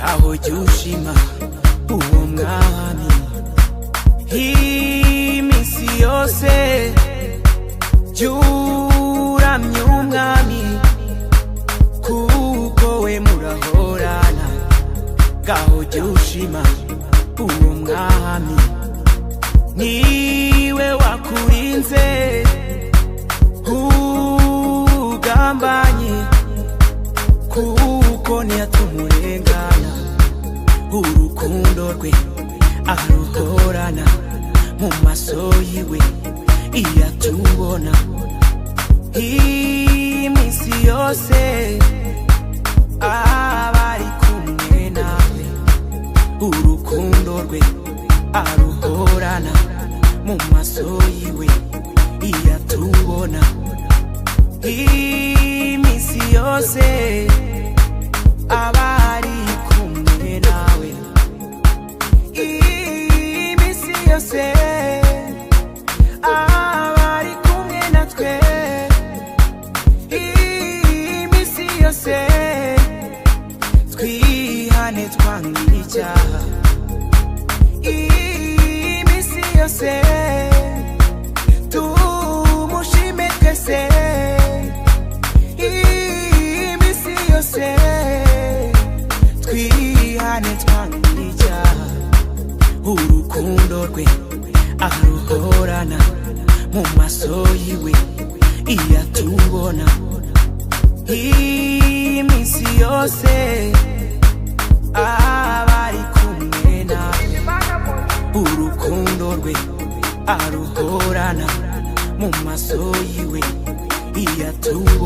Aho jya ushima uwo mwami iminsi yose, jya uramya umwami kuko we murahorana. Ngaho jya ushima uwo mwami, niwe wakurinze ugambanye, kuko ntiyatumurengana. Urukundo rwe aruhorana mu maso yiwe iyo atubona. Iminsi yose aba ari kumwe nawe, urukundo rwe aruhorana mu maso yiwe iyo atubona. Iminsi yose aba ari kumwe nawe, iminsi yose aba ari kumwe natwe, iminsi yose twihane twangira icyaha, iminsi yose tumushime twese, iminsi yose twihane twangira icyaha. Urukundo rwe aruhorana mu maso yiwe iyo atubona. Iminsi yose aba ari kumwe nawe, urukundo rwe aruhorana mu maso yiwe iyo atubona.